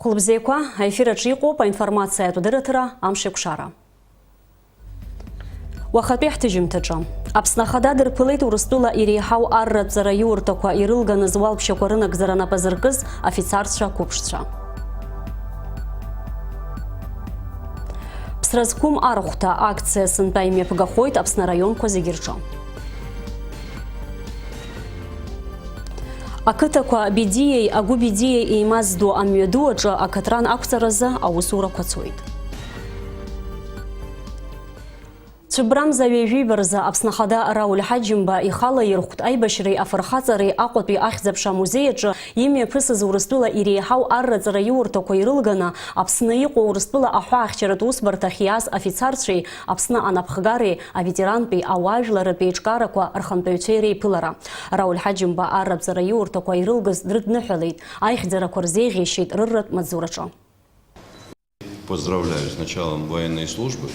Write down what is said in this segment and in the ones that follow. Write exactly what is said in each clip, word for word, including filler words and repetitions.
Хәылбзиақәа, аефир аҿы иҟоуп аинформациатә дырраҭара Амшеикәшара. Уахатәи ҳҭыжьымҭаҿы. Аԥсны Ахада дырԥылеит Урыстәыла иреиҳау арратә ҵараиурҭақәа ирылганы зуалԥшьақәа рынагӡара нап азыркыз афицарцәа қәыԥшцәа. Ԥсра зқәым архәҭа акциа сынтәа имҩаԥгахоит Аԥсны араионқәа зегьы рҿы. Ақыҭақәа Бедиеи Агәы Бедиеи еимаздо амҩаду аҿы акатран ақәҵаразы аусурақәа цоит. Цәыббрамза ҩажәи жәаба рзы Аԥсны Ахада Рауль Ҳаџьымба ихала ирхәт аибашьреи афырхаҵареи Аҟәатәи ахьӡ-аԥша амузеи аҿы имҩаԥысыз Урыстәыла иреиҳау арраҵара иурҭақәа ирылганы Аԥсны иҟоу Урыстәыла аҳәаахьчаратә усбарҭахь иааз афицарцәеи Аԥсны анапхгареи аветерантәи ауаажәларратә еиҿкаарақәа рхантәаҩцәеи реиԥылара. Рауль Ҳаџьымба арраҵара иурҭақәа ирылгаз дрыдныҳәалеит, аихьӡарақәа рзеиӷьеишьеит рырратә маҵзураҿы. Поздравляю с началом военной службы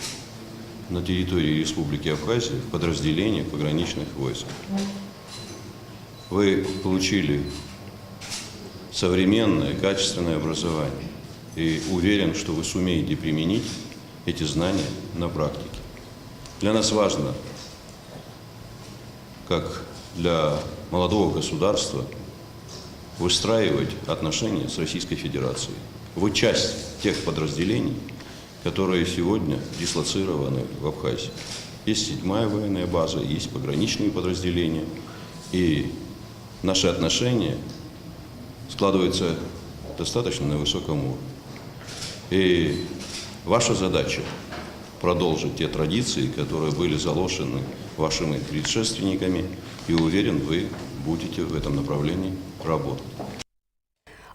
на территории Республики Абхазия в подразделении пограничных войск. Вы получили современное, качественное образование и уверен, что вы сумеете применить эти знания на практике. Для нас важно, как для молодого государства, выстраивать отношения с Российской Федерацией. Вы часть тех подразделений, которые сегодня дислоцированы в Абхазии. Есть седьмая военная база, есть пограничные подразделения. И наши отношения складываются достаточно на высоком уровне. И ваша задача — продолжить те традиции, которые были заложены вашими предшественниками, и уверен, вы будете в этом направлении работать.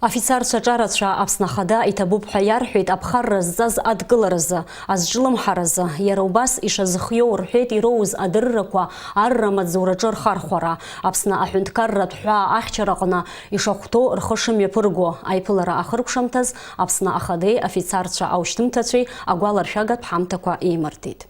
Афицарцәа ҿарацәа Аԥсны Ахада иҭабуп ҳәа иарҳәеит аԥхарра зҵаз адкыларазы, азҿлымҳаразы. Иара убас ишазыхиоу рҳәеит ироуз адыррақәа арра маҵзураҿы рхархәара. Аԥсны аҳәынҭқарратә ҳәаа ахьчараҟны ишахәҭоу рхы шымҩаԥырго, аиԥылара ахыркәшамҭаз Аԥсны Ахадеи афицарцәа аушьҭымҭацәеи агәаларшәагатә ҳамҭақәа еимырдеит.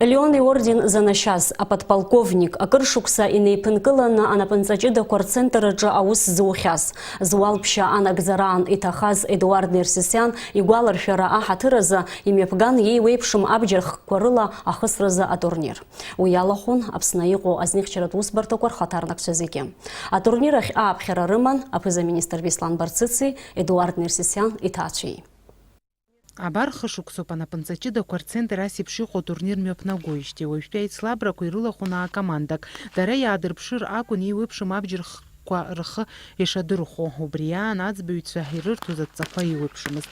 Леон иорден занашьаз аподполковник акыр шықәса инеиԥынкыланы анапынҵа ҷыдақәа рцентр аҿы аус зухьаз, зуалԥшьа анагӡараан иҭахаз Едуард Нерсесиан игәаларшәара аҳаҭыр азы имҩаԥган иеиуеиԥшым абџьар хкқәа рыла ахысразы атурнир. Уи иалахәын Аԥсны иҟоу азнихьчаратә усбарҭақәа рхаҭарнакцәа зегьы. Атурнир ахь ааԥхьара рыман аԥыза-министр Беслан Барцыци Едуард Нерсесиан иҭаацәеи. Абар хышықәсоуп анапынҵа ҷыдақәа рцентр ас еиԥш иҟоу атурнир мҩаԥнагоижьҭеи. Уажәтәи аицлабрақәа ирылахәын аа-командак. Дара иаадырԥшыр акәын еиуеиԥшым абџьар хкқәа рхы ишадырхәо. Убри аан аӡбаҩцәа ирырҭоз адҵақәа еиуеиԥшымызт.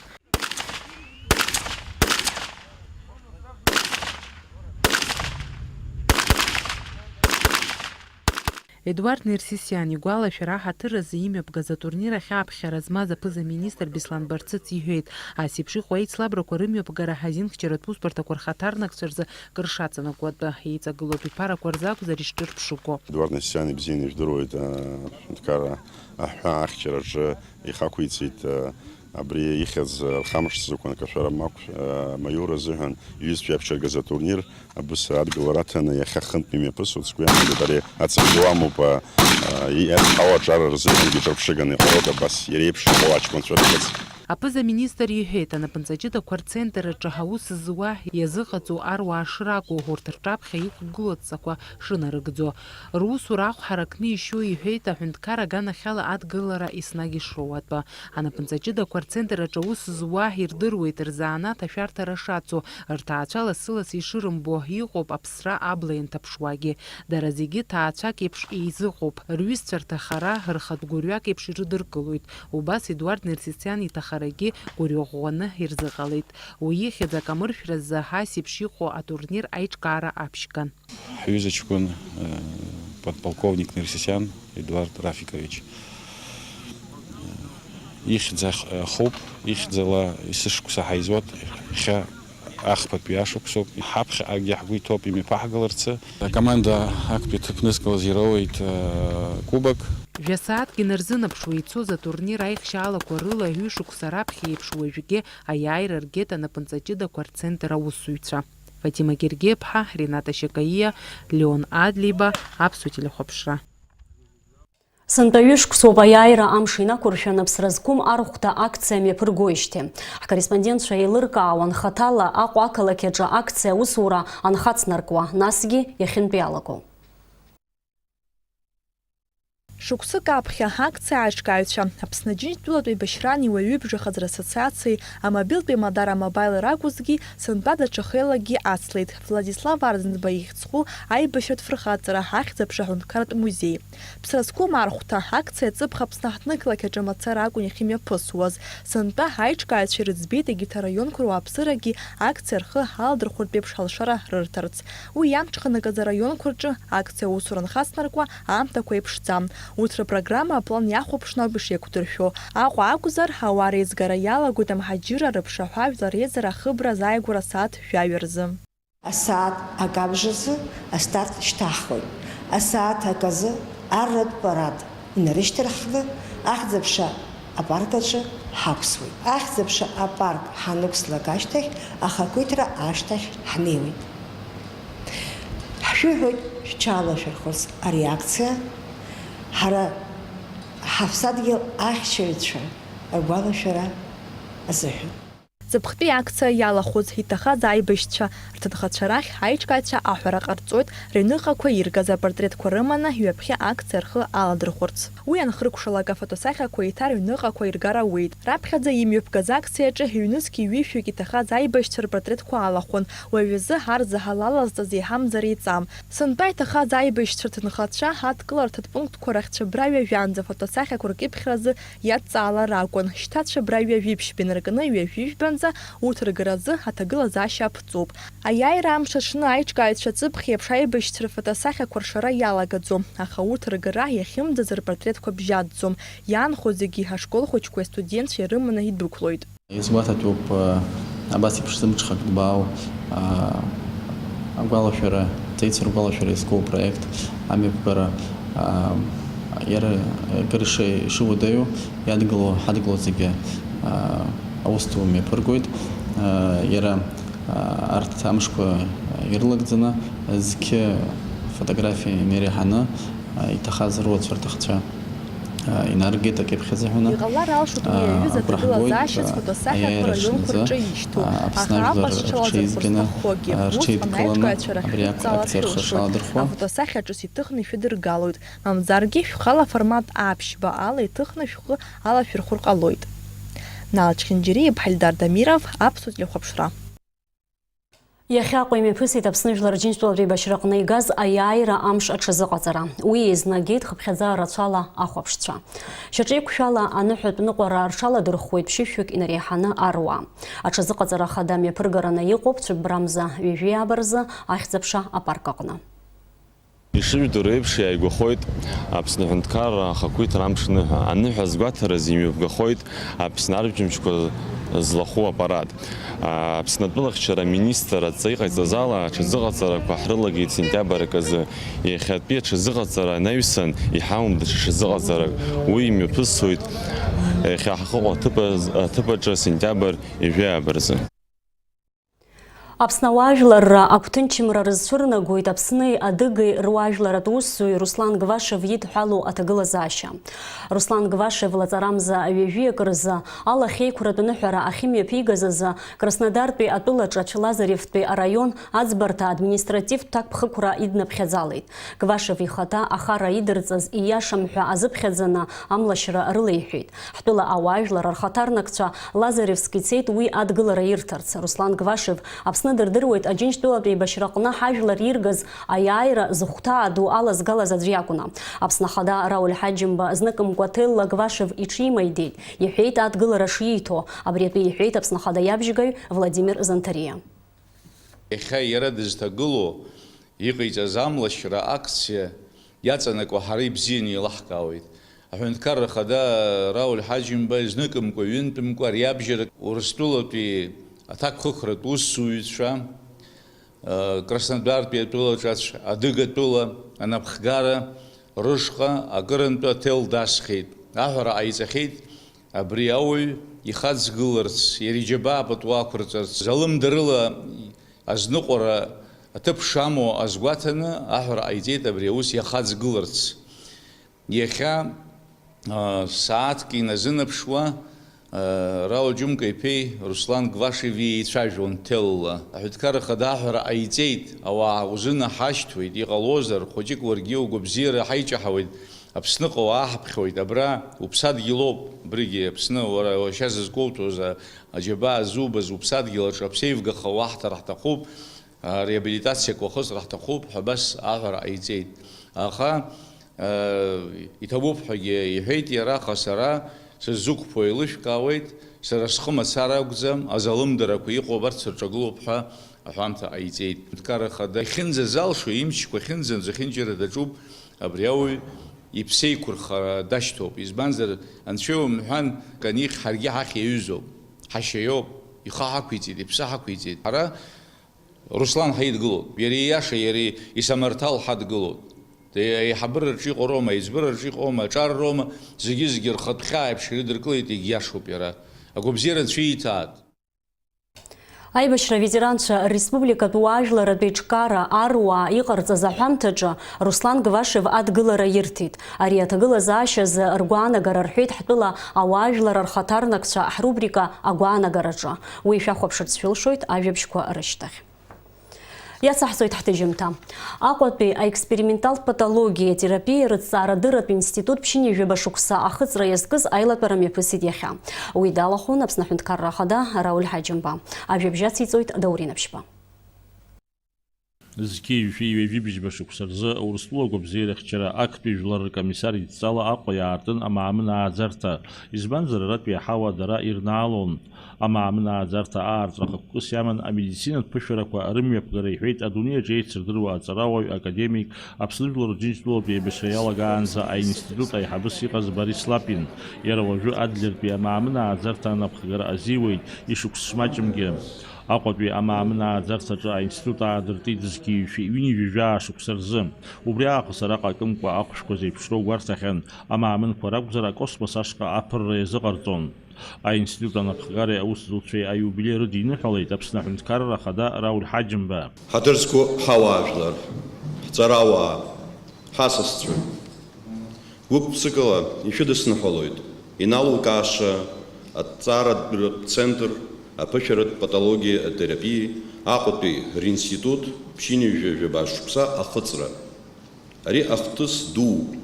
Едуард Нерсисиан игәалашәара аҳаҭыр азы имҩаԥгаз атурнир ахь ааԥхьара змаз аԥыза-министр Беслан Барцыц иҳәеит, ас еиԥш иҟоу аицлабрақәа рымҩаԥгара ҳазинхьчаратә усбарҭақәа рхаҭарнакцәа рзы кыр шаҵанакуа атәы, еиҵагылоу абиԥарақәа рзы акәзар ишҿырԥшыго. Едуард Нерсисиан ибзианы ижәдыруеит, а, аҳәаа ахьчараҿы ихақәиҵеит, а, Абри ихьӡ рхамышҭ зықәын Кашәара Мақә, э, Маиура азыҳәан иҩызцәа иаԥшьыргаз атурнир, абысра адгылара аҭаны иахьа хынтә имҩаԥысуеит, сгәы иаанагоит, ари ацымгьы уамоуп, э, э, иазҳауа аҿар рзыҳәангьы ҿырԥшыганы иҟалоит, абас иреиԥш иҟоу аҷкәынцәа рыхьӡ. Аԥыза-министр иҳәеит, анапынҵа ҷыдақәа рцентр аҿы ҳаус зуа иазыҟаҵоу аруаа шракәу, урҭ рҿаԥхьа иқәгылоу адҵақәа шынарыгӡо. Русура ахә ҳаракны ишьоу иҳәеит аҳәынҭқар аганахьала адгылара еснагь ишроуа атәы. Анапынҵа ҷыдақәа рцентр аҿы аус зуа ирдыруеит рзанааҭ ашәарҭара шацу, рҭаацәа лассы-ласс ишырымбо, иҟоуп аԥсра абла ианҭаԥшуагьы. Дара зегьы ҭаацәак еиԥш еизыҟоуп, рҩызцәа рҭахара рхатә гәырҩак еиԥш ирыдыркылоит. Убас Едуард Нерсисиан иҭахарагьы гәырҩаӷәӷәаны ирзыҟалеит. Уи ихьӡ акамыршәразы ас еиԥш иҟоу атурнир аиҿкаара аԥшьган. Ҳҩыза ҷкәын, э, подполковник Нерсисиан Едуард Рафикович. Э, ихьӡ ах-, ахуп, ихьӡала есышықәса ҳаизуеит, иахьа ахԥатәи ашықәсоуп. Ҳаԥхьаҟагьы ҳгәы иҭоуп имҩаԥаҳгаларцы. Акоманда актәи аҭыԥнызқьалаз ироуеит, э, кубок. Жәа сааҭк инарзынаԥшуа ицоз атурнир аихшьаалақәа рыла ҩышықәса раԥхьа еиԥш уажәгьы аиааира ргеит анапынҵа ҷыдақәа рцентр аусзуҩцәа. Фатима Гергиаԥҳа, Рената Шьакаиа, Леон Адлеиба, Аԥсуа телехәаԥшра. Сынтәа ҩышықәсоуп аиааира амш инақәыршәаны аԥсра зқәым архәҭа акциа мҩаԥыргоижьҭеи. Ҳкорреспондентцәа еилыркаауан хаҭала Аҟәа ақалақь аҿы акциа аусура анхацнаркуа, насгьы иахьынтәиалаго. Шықәсык аԥхьа акциа аиҿкааҩцәа, Аԥсны Аџьынџьтәылатә еибашьрани уаҩыбжа хадара ассоциациеи амобилтә еимадара Амобаил ракәызгьы, сынтәа даҽа хеилакгьы ацлеит, Владислав Арӡынба ихьӡ зху аибашьратә фырхаҵара ахьӡ-аԥша аҳәынҭқарратә музеи. Ԥсра зқәым архәҭа акциа ҵыԥх Аԥсны аҳҭнықалақь аҿы мацара акәын иахьымҩаԥысуаз. Сынтәа аиҿкааҩцәа ирыӡбеит егьырҭ араионқәа руааԥсырагьы акциа рхы аладырхәыртә еиԥш алшара рырҭарц. Уи иамҽханакыз араионқәа рҿы акциа аусура анхацнаркуа аамҭақәа еиԥшӡам. Урҭ рыпрограмма аплан иахәаԥшны ауп ишеиқәдыршәо. Аҟәа акәзар, ауаа реизгара иалагоит амҳаџьырра рыԥшаҳәа жәлар реизара ахыбра азааигәара асааҭ жәаҩа рзы. Асааҭ акы абжазы астарт шьҭаҳхуеит. Асааҭ аказы арратә парад инарышьҭарххны, Ахьӡ-аԥша апарк аҿы ҳақәсуеит. Ахьӡ-аԥша апарк ҳанықәслак ашьҭахь, ахақәиҭра ашҭахь ҳнеиуеит. Ҳшәыҳәоит шәҽалашәырхәырц ари акциа, ҳара ҳаԥсадгьыл ахьчаҩцәа ргәалашәара азыҳәан. Ҵыԥхтәи акциа иалахәыз иҭахаз аибашьцәа рҭынхацәа рахь аиҿкааҩцәа аҳәара ҟарҵоит, рыҩныҟақәа иргаз апортретқәа рыманы ҩаԥхьа акциа рхы аладырхәырц. Уи анхыркәшалак, афотосахьақәа еиҭа рыҩныҟақәа иргар ауеит. Раԥхьаӡа имҩаԥгаз акциаҿы ҩнызқьи ҩышәҩык иҭахаз аибашьцәа рпортретқәа алахәын, уажәазы ҳарзаҳал алазҵаз еиҳамзар еиҵам. Сынтәа иҭахаз аибашьцәа рҭынхацәа адкыларҭатә пунктқәа рахь Цәыббра ҩажәанӡа фотосахьақәа ркьыԥхьразы иадҵаалар акәын, шьҭа Цәыббра ҩажәи ԥшьба инаркны ҩажәи жәбанӡа урҭ ргаразы аҭагылазаашьа аԥҵоуп. Аиааира амш аҽны аиҿкааҩцәа ҵыԥх еиԥш аибашьцәа рфотосахьақәа ршара иалагаӡом, аха урҭ ргара иахьымӡаз рпортретқәа бжьаӡӡом, иаанхо зегьы ашкол хәыҷқәеи астудентцәеи рыманы идәықәлоит. Исгәаҭатәуп, э, абас еиԥш зымҽхак дбаау, э, агәалашәара, ҵеицәа ргәалашәара иазку апроект амҩаԥгара, э, иара акыр иши-, ишыуадаҩу, иадгыло, ҳадгыло зегьы, э, аус ду мҩаԥыргоит. Э, иара, э, арҭ амшқәа ирылагӡаны зқьы фотографиа инареиҳаны, э, иҭахаз рыуацәа рҭахцәа инаргеит акьыԥхь азыҳәаны. Иҟалар алшоит уи аҩыза аҭагылазаашьа зфотосахьақәа раионқәа рҿы ишьҭоу, аха Аҟәа зҽалазырхәыр зҭаххогьы, усҟан аиҿкааҩцәа рахьынҵалар шәылшоит. Афотосахьа ҿыц иҭыхны ишәыдыргалоит, мамзаргьы шәхала аформат А ԥшьба ала иҭыхны шәхы алашәырхәыр ҟалоит. Нал Чхинџьариа, Ельдар Дамиров, Аԥсуа телехәаԥшра. Иахьа Аҟәа имҩаԥысит Аԥсны Жәлар Рџьынџьтәылатә еибашьраҟны игаз аиааира амш аҽазыҟаҵара. Уи еизнагеит хыԥхьаӡа рацәала ахәаԥшцәа. Шьаҿеиқәшәала аныҳәатә ныҟәара рҽаладырхәуеит ԥшьышәҩык инареиҳаны аруаа. Аҽазыҟаҵара хада мҩаԥыргараны иҟоуп Цәыббрамза ҩажәи ааба рзы Ахьӡ-аԥша апарк аҟны. Ишыжәдыруа еиԥш, иааигәахоит Аԥсны аҳәынҭқарра ахақәиҭра амш ныҳәа. Аныҳәа азгәаҭараз имҩаԥгахоит Аԥсны арыжәтә мчқәа злахәу апарад. Аԥсны атәылахьчара аминистр адҵа иҟаиҵаз ала, аҽазыҟаҵарақәа ҳрылагеит сентиабр аказы. Иахьатәи аҽазыҟаҵара анаҩсан, иҳамоуп даҽа ҽазыҟаҵарак. Уи имҩаԥысуеит иахьа ҳахьыҟоу аҭыԥ-, аҭыԥ аҿы сентиабр ҩажәи ааба рзы. Аԥсны ауаажәларра агәҭынчымра рызцәырнагоит Аԥсни Адыгеи руаажәларатә усзуҩ Руслан Гвашев идҳәалоу аҭагылазаашьа. Руслан Гвашев лаҵарамза ҩажәи акы рзы алахьеиқәратә ныҳәара ахьымҩаԥигаз азы Краснодартәи атәылаҿы Ачы-Лазаревтәи араион аӡбарҭа административтә ҭакԥхықәра иднаԥхьаӡалеит. Гвашев ихаҭа ахара идырҵаз ииашам ҳәа азыԥхьаӡаны амлашьра рылеиҳәеит. Ҳтәыла ауаажәлар рхаҭарнакцәа Лазаревск ицеит уи адгылара ирҭарц. Руслан Гвашев Аԥсны дырдыруеит Аџьынџьтәылатә еибашьраҟны ҳажәлар иргаз аиааира зыхәҭаа ду алазгалаз аӡә иакәны. Аԥсны Ахада Рауль Ҳаџьымба зныкымкәа Ҭелла Гвашев иҽимаидеит, иҳәеит адгылара шииҭо. Абри атәы иҳәеит Аԥсны Ахада иабжьгаҩ Владимир Занҭариа. Иахьа иара дызҭагылоу иҟаиҵаз амлашьра акциа иаҵанакуа ҳара ибзианы еилаҳкаауеит. Аҳәынҭқарра Ахада Рауль Ҳаџьымба изныкымкәа, ҩынтәымкәа ариабжьарак Урыстәылатәи аҭакԥхықәратә усзуҩцәа, Краснодартәи атәылаҿацә, Адыгатәыла анапхгара рышҟа акырынтә аҭел дасхьеит. Аҳәара ҟаиҵахьеит, абри ауаҩ ихаҵгыларц, иара иџьабаа пату ақәырҵарц, залымдарыла азныҟәара аҭыԥ шамоу азгәаҭаны, аҳәара ҟаиҵеит абри аус иахаҵгыларц. Иахьа, аа, сааҭк иназынаԥшуа, аа, Рауль Џьумка-иԥеи Руслан Гвашеви еицәажәон ҭелла. Аҳәынҭқарра Ахада аҳәара ҟаиҵеит, ауаа узынаҳашьҭуеит, иҟалозар, хәыҷык уаргьы угәабзиара ҳаиҷаҳауеит, Аԥсныҟа уааҳаԥхьоит, абра уԥсадгьыл ауп, абригьы Аԥсны, уара уашьа зызкәоуҭәоз, а-, аџьабаа зубаз уԥсадгьыл аҿы аԥсеивгаха уаҳҭар ҳҭахуп, а, реабилитациақәа хысыр ҳҭахуп ҳәа абас аҳәара ҟаиҵеит. Аха, а, иҭабуп ҳәагьы иҳәеит иара, аха сара сыззықәԥо еилышәкаауеит, сара схы мацара акәӡам, азалымдарақәа иҟоу абарҭ сырҿагылоуп ҳәа аҳәамҭа ҟаиҵеит. Аҳәынҭқарра Ахада ихьынӡазалшо, имчқәа ахьынӡанӡо ахьынџьара даҿуп, абри ауаҩ иԥсеиқәырхара дашьҭоуп. Избанзар, Анцәа иумҳәан, канихь ҳаргьы ҳахь иаҩызоуп, ҳашьа иоуп, ихы ҳақәиҵеит, иԥсы ҳақәиҵеит. Ҳара Руслан ҳаидгылоуп, иара ииаша, иара исамарҭал ҳадгылоуп. Еиҳабыраҿы иҟоу роума, аиҵбыраҿы иҟоума, аҿар роума, зегьы-зегьы рхатә хьаа аиԥш ирыдыркылеит, егьиашоуп иара. Агәабзиара Анцәа ииҭааит. Аибашьра аветеранцәа рреспубликатә уаажәларратә еиҿкаара аруаа иҟарҵаз аҳәамҭаҿы Руслан Гвашев адгылара ирҭеит. Ари аҭагылазаашьазы ргәаанагара рҳәеит ҳтәыла ауаажәлар рхаҭарнакцәа ҳрубрика агәаанагараҿы. Уи шәахәаԥшырц шәылшоит ажәабжьқәа рышьҭахь. Иацаҳҵоит ҳҭыжьымҭа. Аҟәатәи аексперименталтә патологиа терапиа рыҭҵаарадырратә институт ԥшьынҩажәаба шықәса ахыҵра иазкыз аилатәара мҩаԥысит иахьа. Уи далахәын Аԥсны Аҳәынҭқарра Ахада Рауль Ҳаџьымба. Ажәабжь ациҵоит Даур Инаԥшьба. Зқьи жәшәи ҩажәи бжьба шықәса рзы Урыстәыла агәабзиарахьчара актәи жәлар ркомиссар идҵала Аҟәа иаартын амаамын ааӡарҭа. Избанзар, аратәи аҳауа дара ирнаалон. Амаамын ааӡарҭа аартра хықәкыс иаман амедицинатә ԥышәарақәа рымҩаԥгара, иҳәеит адунеи аҿы еицырдыруа аҵарауаҩ, академик, Аԥсны Жәлар Џьынџьтәылатә еибашьра иалагаанӡа аинститут аиҳабыс иҟаз Борис Лапин. Иара уажәы Адлертәи амаамын ааӡарҭа анапхгара азиуеит, ишықәс шмаҷымгьы. Аҟәатәи амаамын ааӡарҭаҿы аинститут аадыртит зқьи жәшәи ҩынҩажәа шықәса рзы. Убри аахыс араҟа акымкәа ахәшәқәа зеиԥшроу гәарҭахьан, амаамынқәа ракәзар, акосмос ашҟа аԥырра иазыҟарҵон. Аинститут анапхгареи аусзуҩцәеи аиубилеи рыдиныҳәалеит Аԥсны Аҳәынҭқарра Ахада Рауль Ҳаџьымба. Ҳаҭыр зқәу ҳауаажәлар, ҳҵарауаа, ҳасасцәа, гәык-ԥсыкала ишәыдысныҳәалоит иналукааша аҭҵааратә центр аԥышәаратә патологиа атерапиеи Аҟәатәи ринститут ԥшьынҩажәа жәаба шықәса ахыҵра. Ари ахҭыс дууп,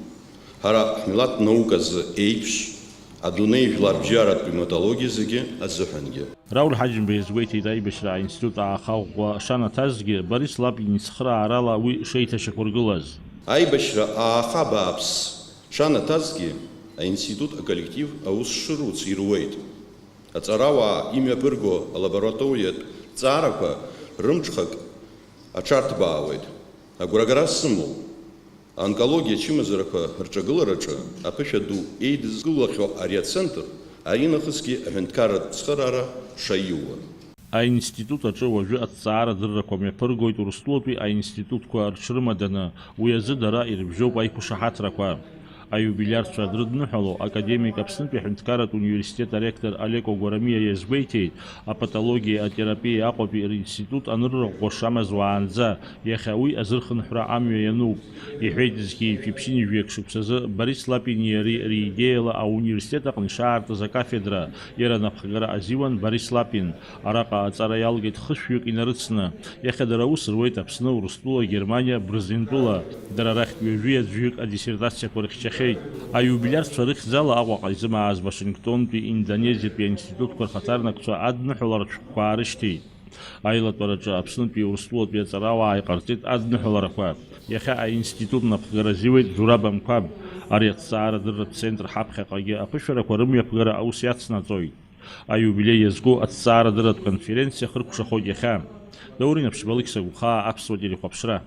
ҳара ҳмилаҭ науказы еиԥш, адунеи жәларбжьаратә патологиа зегьы азыҳәангьы. Рауль Ҳаџьымба иазгәеиҭеит аибашьра аинститут ааха ӷәӷәа шанаҭазгьы, Борис Лапин ицхыраарала уи шеиҭашьақәыргылаз. Аибашьра ааха бааԥс шанаҭазгьы, аинститут аколлектив аус шыруц ируеит. Аҵарауаа имҩаԥырго алабораториатә ҭҵаарақәа рымҽхак аҽарҭбаауеит. Агәрагара сымоуп. Аонкологиа ачымазарақәа рҿагылараҿы аԥышәа ду еидызкылахьоу ари ацентр, аринахысгьы аҳәынҭқарратә цхыраара шаиуа. Аинститут аҿы уажәы аҭҵаарадыррақәа мҩаԥыргоит Урыстәылатәи аинститутқәа рҽрымаданы, уи азы дара ирыбжьоуп аиқәшаҳаҭрақәа. Аиубилиарцәа дрыдныҳәало академик Аԥснытәи аҳәынҭқарратә университет аректор Олеко Гәарамиа иазгәеиҭеит, апатологиеи атерапиеи Аҟәатәи ринститут анырра ӷәӷәа шамаз уаанӡа, иахьа уи азырхынҳәра амҩа иануп, иҳәеит зқьи жәшәи ԥшьынҩажәи шықәсазы Борис Лапини иареи ридеиала ауниверситет аҟны ишаартыз акафедра, иара анапхгара азиуан Борис Лапин. Араҟа аҵара иалгеит хышәҩык инарыцны. Иахьа дара аус руеит Аԥсны, Урыстәыла, Германиа, Бырзентәыла. Дара рахьтә ҩажәи аӡәҩык адиссертациақәа рыхьчахьеит. Аиубилиарцәа рыхьӡала Аҟәаҟа изымааз Вашингтонтәи Индонезиатәи аинститутқәа рхаҭарнакцәа адныҳәаларатә шәҟәқәа аарышьҭит. Аилатәараҿы Аԥснытәи Урыстәылатәи аҵарауаа иҟарҵеит адныҳәаларақәа. Иахьа аинститут напхгара азиуеит Зураб Амқәаб. Ари аҭҵаарадырратә центр ҳаԥхьаҟагьы аԥышәарақәа рымҩаԥгара аус иацнаҵоит. Аиубилеи иазку аҭҵаарадырратә конференциа хыркәшахоит иахьа. Даур Инаԥшьба, Алықьса Гәхаа, Аԥсуа телехәаԥшра.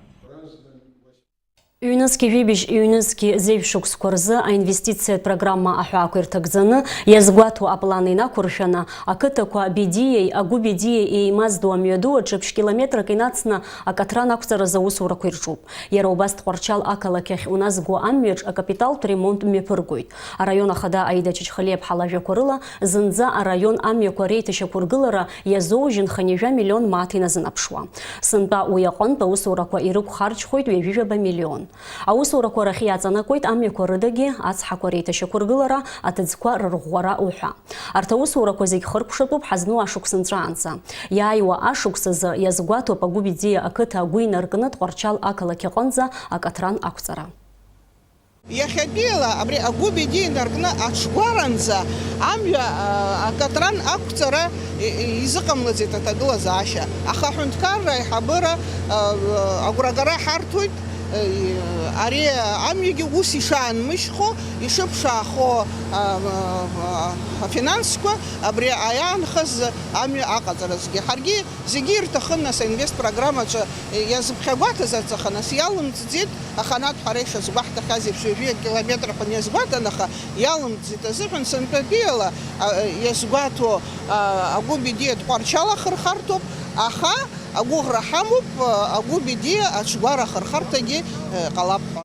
Ҩнызқьи жәибжь, ҩнызқьи зежә шықәсқәа рзы аинвестициатә программа аҳәаақәа ирҭагӡаны, иазгәаҭоу аплан инақәыршәаны, ақыҭақәа Бедиеи Агәы Бедиеи еимаздоу амҩаду аҿы ԥшь километрак инацны акаҭран ақәҵаразы аусурақәа ирҿуп. Иара убас Тҟәарчал ақалақь ахь уназго амҩаҿ акапиталтә ремонт мҩаԥыргоит. Араион ахада Аида Чачхалиаԥҳа лажәақәа рыла, зынӡа араион амҩақәа реиҭашьақәыргылара иазоужьын хынҩажәа миллион мааҭ иназынаԥшуа. Сынтәа уи аҟынтә аусурақәа ирықәхарџьхоит ҩажәижәаба миллион. Аусурақәа рахь иаҵанакуеит амҩақәа рыдагьы ацҳақәа реиҭашьақәыргылара, аҭыӡқәа рырӷәӷәара уҳәа. Арҭ аусурақәа зегь хыркәшатәуп ҳазну ашықәс нҵәаанӡа. Иааиуа ашықәс азы иазгәаҭоуп Агәыби Диа ақыҭа агәы инаркны Тҟәарчал ақалақь аҟынӡа акатран ақәҵара. Иахьатәиала абри Агәыби Диа инаркны аҽгәаранӡа амҩа, а, акатран ақәҵара и-, и-, изыҟамлаӡеит аҭагылазаашьа. Аха аҳәынҭқарра аиҳабыра, а, агәрагара ҳарҭоит, а, и-, ари амҩагьы ус ишаанмыжьхо, ишыԥшаахо, а, а, афинансқәа абри аиаанхаз амҩа аҟаҵаразгьы. Ҳаргьы зегьы ирҭахын, нас, аинвест программаҿы иазыԥхьагәаҭазарц, аха, нас, иалымҵӡеит, аханатә ҳара ишазгәаҳҭахьаз еиԥш, ҩажәи акилометр ҳәа иазгәаҭан, аха иалымҵӡеит азыҳәан, сынтәатәиала, а, иазгәаҭо, а, Агәыби Диа Тҟәарчал ахырхарҭоуп, аха агәыӷра ҳамоуп, а, Агәыби Диа аҽгәара ахырхарҭагьы, а, ҟалап ҳәа.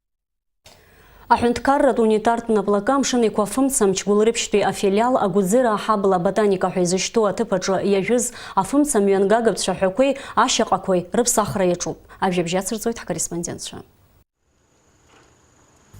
Аҳәынҭқарратә унитартә наплакы Амшын Еиқәа афымца Мчгәылрыԥшьтәи афилиал Агәыӡыра аҳабла Ботаника ҳәа изышьҭоу аҭыԥ аҿы иажәыз афымца мҩангагатә цәаҳәақәеи ашьаҟақәеи рыԥсахра иаҿуп. Ажәабжь ацырҵоит ҳкорреспондентцәа.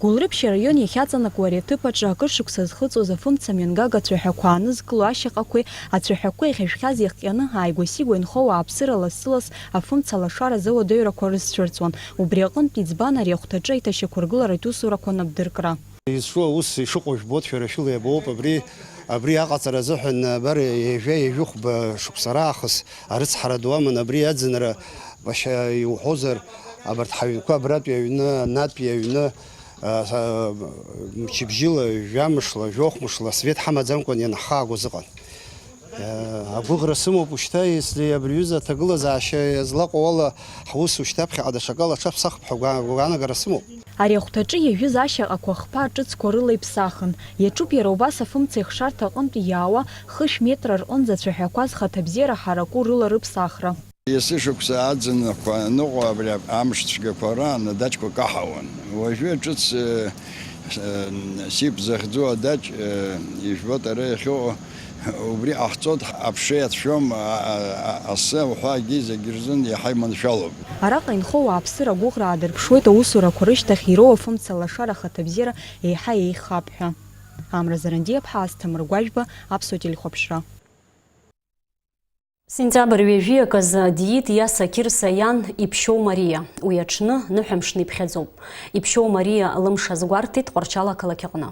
Гәылрыԥшь араион иахьаҵанакуа ари аҭыԥ аҿы акыр шықәса зхыҵуаз афымца мҩангага цәаҳәақәа аанызкыло ашьаҟақәеи ацәаҳәақәеи ахьажәхьаз иахҟьаны ааигәа-сигәа инхо ауааԥсыра лассы-ласс афымца алашара азы ауадаҩрақәа рызцәырҵуан. Убри аҟынтә иӡбан ари ахәҭаҿы аиҭашьақәыргыларатә усурақәа анапдыркра. Изҿу аус ишыҟоу жәбоит, шәара шәыла иабоуп абри, абри аҟаҵара азыҳәан, абар, ҩажәа-ҩажәихәба шықәса раахыс арыцҳара ду аман, абри аӡынра, башьа иуҳәозар, абарҭ ҳаҩнқәа абратәи аҩны, анатәи аҩны, а, са-, мчыбжьыла, жәамышла, жәохәмышла свет ҳамаӡамкәан ианҳхаагоз ыҟан. Агәыӷра сымоуп ушьҭа, если абри аҩыза аҭагылазаашьа иазлаҟоу ала ҳус ушьҭа ԥхьаҟа даҽакала аҽаԥсахп ҳәа гәаа-, гәаанагара сымоуп. Ари ахәҭаҿы иажәыз ашьаҟақәа хԥа ҿыцқәа рыла иԥсахын. Иаҿуп иара убас афымца ихшарҭа аҟынтә иаауа хышә метра рҟынӡа ацәаҳәақәа зхаҭабзиара ҳараку рыла рыԥсахра. Есышықәса аӡынқәа аныҟоу абри амш цәгьақәа раан адаҷқәа каҳауан. Уажәы ҿыц, э, э, сип захьӡу адаҷ, э, ижәбоит ара иахьыҟоу, убри ҟаҳҵоит, аԥша иацәшәом, а, а, а, асы, ауҳәа, агьи зегь рзын иаҳа иманшәалоуп. Араҟа инхо ауааԥсыра агәыӷра аадырԥшуеит аусурақәа рышьҭахь ироуа афымца лашара ахаҭабзиара еиҳа еиӷьхап ҳәа. Амра Зарандиаԥҳа, Асҭамыр Гәажәба, Аԥсуа телехәаԥшра. Сентиабр ҩажәи акы азы диит Иаса Қьырса иан Иԥшьоу Мариа. Уи аҽны ныҳәамшны иԥхьаӡоуп. Иԥшьоу Мариа лымш азгәарҭеит Тҟәарчал ақалақь аҟны.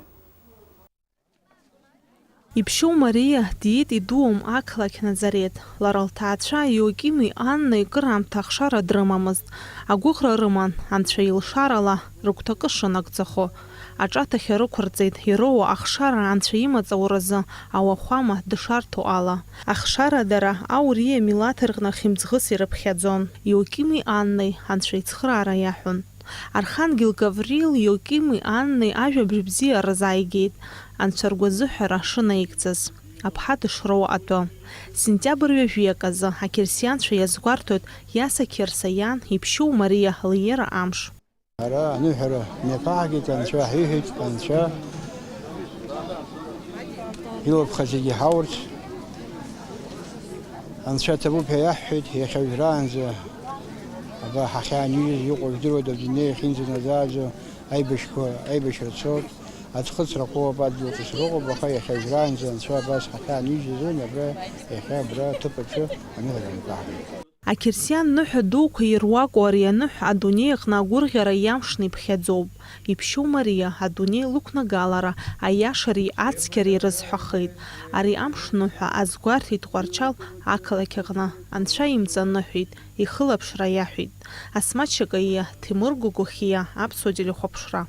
Иԥшьоу Мариа диит идуум ақалақь Назарет. Лара лҭаацәа Иоакими Аннеи кыраамҭа ахшара дрымамызт. Агәыӷра рыман, Анцәа илшарала рыгәҭакы шынагӡахо. Аҿаҭахь рықәырҵеит, ироуа ахшара Анцәа имаҵ ауразы ауахәама дышарҭо ала. Ахшара дара ауриа милаҭ рҟны хьымӡӷыс ирыԥхьаӡон. Иоакими Аннеи Анцәа ицхыраара иаҳәон. Архангел Гаврил Иоакими Аннеи ажәабжь бзиа рзааигеит, Анцәа ргәазыҳәара шынаигӡаз, Аԥҳа дышроуа атәы. Сентиабр ҩажәи акы азы ақьырсианцәа иазгәарҭоит Иаса Қьырса иан Иԥшьоу Мариа лиера амш. Ара аныҳәара мҩаԥаҳгеит, Анцәа ҳиҳәеит, Анцәа илыԥха зегьы ҳаурц, Анцәа ҭабуп ҳәа иаҳҳәеит, иахьа уажәраанӡа, аба, ҳахьаанижьыз иҟоу жәдыруада, адунеи ахьынӡанаӡааӡо аибашьқәа, аибашьра цоит, аӡхыҵра ҟоуп, адгьыл ҿыцра ыҟоуп, аха иахьа уажәраанӡа Анцәа абас ҳахьаанижьыз азын, абра, иахьа абра аҭыԥ аҿы аныҳәара мҩаԥаҳгеит. Ақьырсиан ныҳәа дуқәа ируаку ари аныҳә адунеи аҟны агәырӷьара иамшны иԥхьаӡоуп. Иԥшьоу Мариа адунеи лықәнагалара аиашареи ацқьареи рызҳәахеит. Ари амш ныҳәа азгәарҭеит Тҟәарчал ақалақь аҟны. Анцәа имҵаныҳәеит, ихылаԥшра иаҳәеит. Асмаҭ Шьакаиа, Ҭемыр Гогохиа, Аԥсуа телехәаԥшра.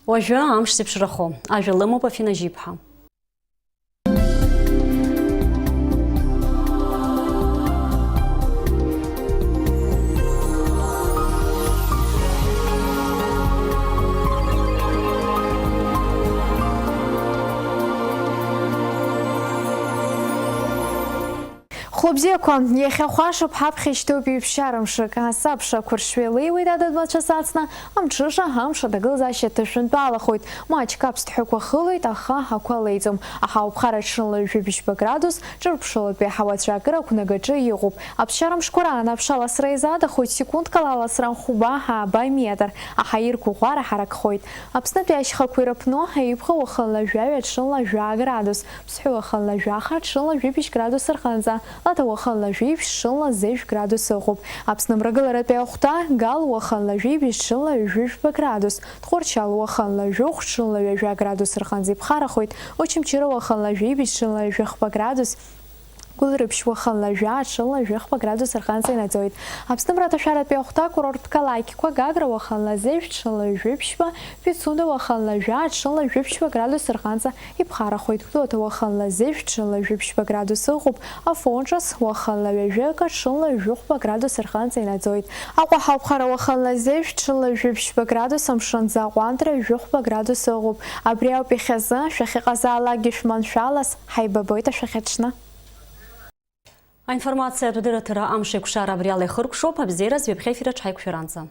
Уажәы амш зеиԥшрахо ажәа лымоуп Афина Жьиԥҳа. Лыбзиақәа, иахьа хәашоуп, ҳаԥхьа ишьҭоуп ҩаԥшьара мшык. Асабша ақәыршҩы леиуеит адыд-мацәыс аҵна, амҽыша, амш аҭагылазаашьа ҭышәынтәалахоит. Маҷк аԥсҭҳәақәа хылоит, аха ақәа леиӡом. Аҳауаԥхара ҽынла ҩажәи бжьба градус, ҿырԥшылатәи аҳауа ацәаакыра ақәнагаҿы иҟоуп. Аԥсшьара мшқәа раан аԥша ласра изаадахоит, секундкала аласра хәба-ааба метр. Аҳаирқәа ӷәӷәара ҳаракхоит. Аԥснытәи ашьхақәа ирыԥну, Еиԥхә уахынла жәаҩа, ҽынла жәа градус. Ԥсҳәы уахынла жәаха, ҽынла жәибжь градус рҟынӡа, Лада уахынла жәибжь, ҽынла зежә градус ыҟоуп. Аԥсны мрагыларатәи ахәҭа, Гал уахынла жәибжь, ҽынла ҩажәи жәба градус, Тҟәарчал уахынла жәохә, ҽынла ҩажәа градус рҟынӡа иԥхарахоит, Очамчыра уахынла жәибжь, ҽынла ҩажәи хԥа градус, Гәылрыԥшь уахынла жәа, ҽынла ҩажәи хԥа градус рҟынӡа инаӡоит. Аԥсны мраҭашәаратәи ахәҭа, курорттә қалақьқәа, Гагра уахынла зежә, ҽынла ҩажәи ԥшьба, Пицунда уахынла жәа, ҽынла ҩажәи ԥшьба градус рҟынӡа иԥхарахоит. Гәдоуҭа уахынла зежә, ҽынла ҩажәи ԥшьба градус ыҟоуп. Афон ҿыц уахынла ҩажәи акы, ҽынла ҩажәи хәба градус рҟынӡа инаӡоит. Аҟәа ҳауԥхара уахынла зежә, ҽынла ҩажәи ԥшьба градус, амшын аӡы аҟәандра ҩажәи хәба градус ыҟоуп. Абри ауп иахьазы, шәахьыҟазаалакгьы шәманшәалаз, ҳаибабоит ашәахьаҽны. Аинформациатә дырраҭара амш еиқәшара абри ала ихыркәшоуп, абзиараз ҩаԥхьа ефир аҿы ҳаиқәшәаранӡа.